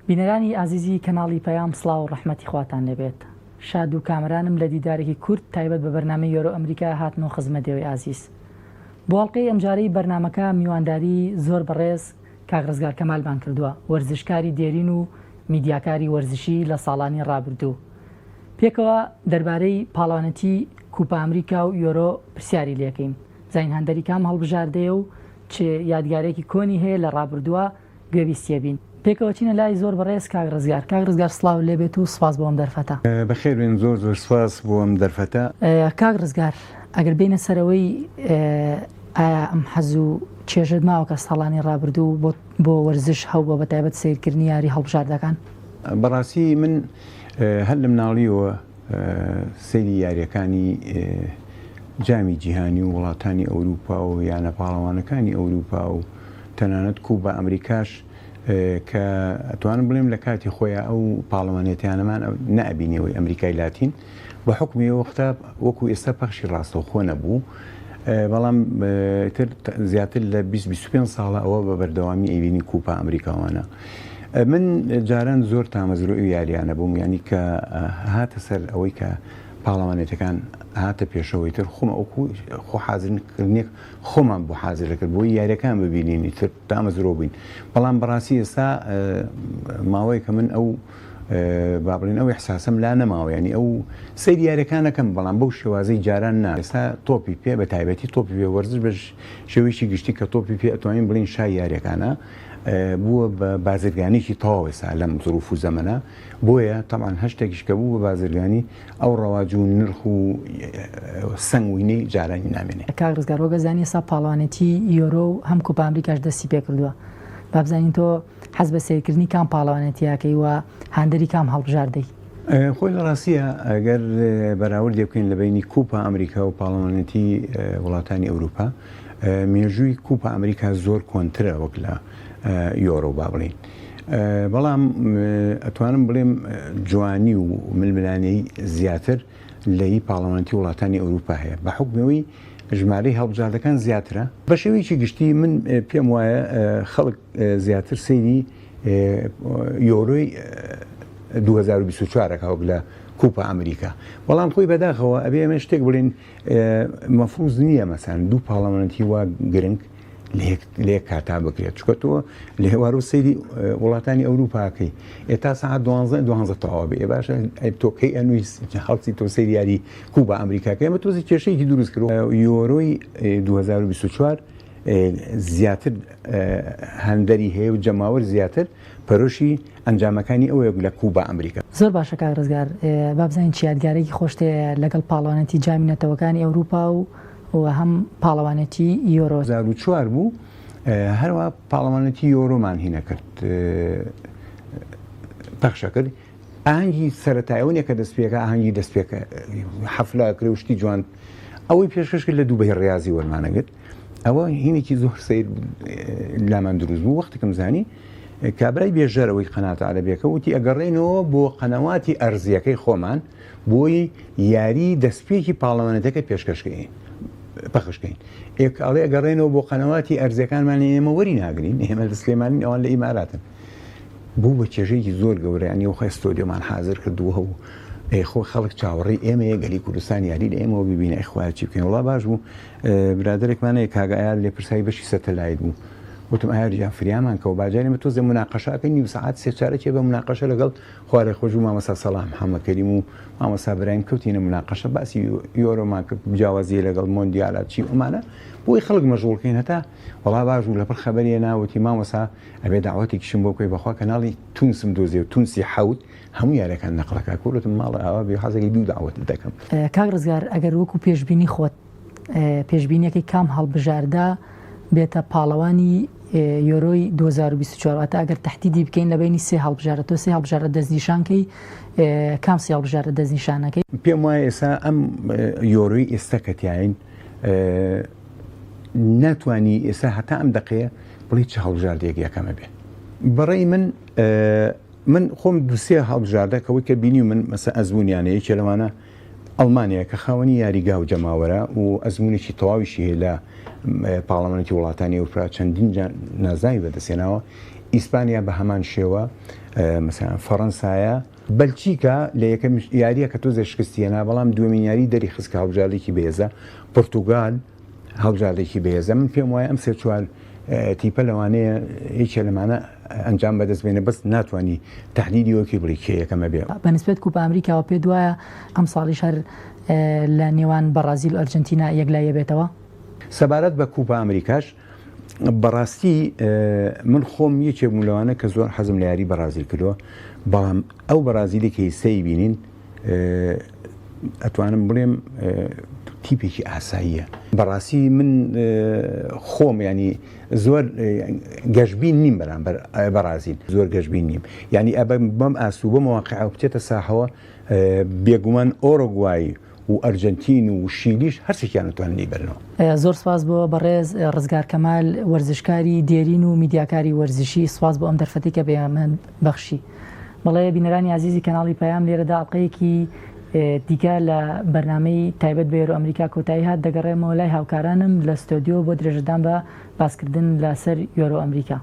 بینەرانی ئازیزی کەناڵی پەیام سڵاو و ڕەحمەتی خواتان لێبێت. شاد و کامەرانم لە دیدارێکی کورت تایبەت بە بەرنامەی یۆرۆ ئەمریکا هاتمەوە خزمەت ئێوەی ئازیز. بۆ ئەڵقەی ئەمجارەی بەرنامەکە میوانداری زۆر بەڕێز کاک ڕزگار کەمالمان کردووە، وەرزشکاری دێرین و میدیاکاری وەرزشی لە ساڵانی ڕابردوو. پێکەوە دەربارەی پاڵەوانێتی کوپا ئەمریکا و یۆرۆ پرسیاری لێکەین. بزانین هاندەری کام هەڵبژاردەیە و چ یادگارێکی کۆنی هەیە لە ڕابردووە گوێبیستیە بین. پێکەوە چینە لای زۆر بەڕێز کاک ڕزگار. کاک ڕزگار سڵاوت لێ بێت و سوپاس بۆ ئەم دەرفەتە. بەخێر بێن زۆر زۆر سوپاس بۆ ئەم دەرفەتە. کاک ڕزگار ئەگەر بێینە سەر ئەوەی ئایا ئەم حەز و چێژەت ماوە کە ساڵانی ڕابردوو بۆ بۆ وەرزش هەبووە بە تایبەت سەیرکردنی یاری هەڵبژاردەکان؟ بەڕاستی من هەر لە مناڵیەوە سەیری یاریەکانی جامی جیهانی و وڵاتانی ئەوروپا و یانە پاڵەوانەکانی ئەوروپا و تەنانەت کوبا ئەمریکاش کە ئەتوانم بڵێم لە کاتی خۆیان ئەو پاڵەوانێتیانەمان نەئەبینیەوەی ئەمریکای لاتین بە حکمی وەختە وەکو ئێستا پەخشی ڕاستەوخۆ نەبوو بەڵام تر زیاتر لە 25 ساڵە ئەوە بە بەردەوامی ئەیبینی کوپا ئەمریکاوانە من جاران زۆر تامەزرۆ ئەو یاریانە بووم ینی کە هاتە سەر ئەوەی کە پاڵەوانێتەکان هاتە پێشەوەی تر خۆم ئەوکو خۆ حازرکردنێک خۆمان بۆ حازر دەکرد بۆی یاریەکان ببینین ئیتر تامەزرۆ بووین بەڵام بەڕاستی ئێستا ماوەیەکە من ئەو با بڵێن ئەو احساسم لا نەماوە ینی ئەو سەیری یاریەکانەکەم بەڵام بەو شێوازەی جاران نا ئێستا تۆپی پێ بە تایبەتی تۆپی پێ وەرزش بە شێوەیەکی گشتی کە تۆپی پێ ئەتوانین بڵین شای یاریەکانە بووە بە بازرگانێکی تەواو ئێستا لەم زروف و زەمەنە بۆیە تەبعەن هەر شتێکیش کە بوو بە بازرگانی ئەو ڕەواج و نرخ و سەنگ وینەی جارانی نامێنێ. کاک ڕزگار وەک ئەزانی ئێستا پاڵەوانێتی یۆرۆ و هەم کوپا ئەمریکاش دەستی پێکردووە با بزانین تۆ حەز بە سەیرکردنی کام پاڵەوانێتی ئەکەی و هاندەری کام هەڵبژاردەی؟ خۆی لە ڕاستیە ئەگەر بەراوردێ بکەین لە بەینی کوپا ئەمریکا و پاڵەوانێتی وڵاتانی ئەوروپا مێژووی کوپا ئەمریکا زۆر کۆنترە وەک لە یۆرۆ با بڵێین بەڵام ئەتوانم بڵێم جوانی و ململانێی زیاتر لە ی پاڵەوانێتی وڵاتانی ئەوروپا هەیە بە حوکمی ژمارەی هەڵبژاردەکان زیاترە. بە شێوەیەکی گشتی من پێم وایە خەڵک زیاتر سەیری یۆرۆی 2024 ئەکا وەک لە کوپا ئەمریکا بەڵام خۆی بەداخەوە ئەبێ ئێمە شتێک بڵێین مەفروز نییە مەسان دوو پاڵەوانێتی وا گرنگ لە یەک کاتا بکرێت چکە تۆ لە هێوارۆ سەیری وڵاتانی ئەوروپاکەی ئێتا ساعت دوانزە دوانزە تەواو بێ باشە ئەی تۆ کەی ئەنووی هەڵسی تۆ سەیری یاری کوبا ئەمریکاکە ئێمە تۆزی کێشەیەکی دروست کرد یۆرۆی 2024 زیاتر هەندەری هەیە و جەماوەر زیاتر پەرۆشی ئەنجامەکانی ئەوەیە لە کوبا ئەمریکا. زۆر باشە کاک ڕزگار با بزانین چ یادگارێکی خۆشت هەیە لەگەڵ پاڵەوانێتی جامی نەتەوەکانی ئەوروپا و و هەم پاڵەوانێتی یۆرۆ. 2004 بوو هەروە پاڵەوانێتی یۆرۆمان هینە کرد پەخشە کرد ئاهەنگی سەرەتایەوە نیە کە دەست پێکە ئاهەنگی دەست پێکە حەفلە کرێ و شتی جوان ئەوەی پێشکەش کرد لە دوبەی ڕاضی وەرمانەگرت ئەوە هینێکی زۆر سیر لامان دروست بوو وەختێکم زانی کابرای بێژەرەوەی قەناتە عەرەبیەکە وتی ئەگەڕێنەوە بۆ قەنەواتی ئەرزیەکەی خۆمان بۆی یاری دەستپێکی پاڵەوانێتەکە پێشکەشکەین پەخشکەین ئێک ئەڵێ ئەگەڕێنەوە بۆ قەنەواتی ئەرزیەکانمان ئێمە وەری ناگرین ئێمە لە سلێمانین ئەوان لە ئیماراتن بوو بە کێشەیەکی زۆر گەورە یانی وخۆی ستۆدیۆمان حازر کردووە و ئەی خۆ خەڵک چاوەڕێی ئێمەیە گەلی کوردستان یاری لە ئێمەوە ببینە ئەی خوایە چی بکەین وڵا باش بوو برادەرێکمان هەیە کاک ئایار لێپرساوی بەشی سەتەلایت بوو وتم ئایار گیان فریامان کەوە باجارێ مە تۆزێ مناقەشە ئەکەین نیو سەعات سێ چارەکێ بە مناقەشە لەگەڵ خوارێ خۆش و مامۆستا سەڵاح محەممەد کەریم و مامۆستا برایم کەوتینە مناقەشە باسی یۆرۆمان کرد جیاوازیە لەگەڵ مۆندیالا چی ئەمانە بۆی خەڵک مەشغوڵکەین هەتا وەڵا باش بوو لەپڕ خەبەریە ناوتی مامۆستا ئەبێ دەعوەتێکیشم بۆ بکەی بەخوا کەناڵی تونسم دۆزیەوە تونسی حەوت هەموو یاریەکان نەقڵەکا کورە وتم ماڵە ئاوا بێ حەزەکەی دوو دەعوەتت دەکەم. کاک ڕزگار ئەگەر وەکو پێشبینی خۆت پێشبینیەکەی کام هەڵبژاردە بێتە پاڵەوانی یۆرۆی 2024 واتە ئەگەر تەحدیدی بکەین لە بینی سێ هەڵبژاردە تۆ سێ هەڵبژاردە دەستنیشان کەی کام سێ هەڵبژاردە دەستنیشانەکەی؟ پێم وایە ئێستا ئەم یۆرۆی ئێستا کە تیاین ناتوانی ئێستا هەتا ئەم دەقەیە بڵێی چ هەڵبژاردەیەک یەکەمە بێ بەڕێی من من خۆم دوسێ هەڵبژاردە کەەوەی کە بینی من مەسە ئەزمونیانە یەکێ لەوانە ئەڵمانیا کە خاوەنی یاریگا و جەماوەرە و ئەزمونێکی تەواویشی هەیە لە پاڵەوانێتی وڵاتانی ئەوروپا چەندین نازناوی بەدەستهێناوە ئیسپانیا بە هەمان شێوە. مەسەلەن فەڕەنسایە، بەلجیکا لە یەکەم یارییە کە تۆزێ شکستی هێنا بەڵام دووەمین یاری دەری خست کە هەڵبژاردەیەکی بەهێزە، پورتوگال هەڵبژاردەیەکی بەهێزە، من پێم وایە ئەم سێ چوار تیپە لەوانەیە یەکێ لەمانە ئەنجام بەدەست بێنێ بەس ناتوانی تەحلیلی وەکی بڵی کێ یەکەمە بێ. بە نسبەت کوپا ئەمریکاوە پێت وایە ئەمساڵیش هەر لە نێوان بەڕازیل و ئەرجەنتینا یەکلاییە بێتەوە؟ سەبارەت بە کوپا ئەمریکاش بەڕاستی من خۆم یەکێک بووم لەوانە کە زۆر حەزم لە یاری بەڕازیل کردووە بەڵام ئەو بەڕازیلی کە ئیسەی بینین ئەتوانم بڵێم تیپێکی ئاساییە بەڕاستی من خۆم ینی زۆر گەشبین نیم بەرامبەر بەڕازیل زۆر گەشبین نیم یعنی ئەبە بەم ئاسوو بەم واقع بچێتە ساحەوە بێگومان ئۆرۆگوای و ئەرجەنتین و شیلیش هەرسێکیان ئەتوانن بیبەرنەوە. زۆر سوپاس بۆ بەڕێز ڕزگار کەمال وەرزشکاری دێرین و میدیاکاری وەرزشی سوپاس بۆ ئەم دەرفەتەی کە بە بەخشی. بەڵێ بینەرانی ئازیزی کەناڵی پەیام لێرەدا ئەڵقەیەکی دیکە لە بەرنامەی تایبەت بە یۆرۆ ئەمریکا کۆتایی هات دەگەڕێمەوە لای هاوکارانم لە ستۆدیۆ بۆ درێژەدان بە باسکردن لەسەر یۆرۆ ئەمریکا.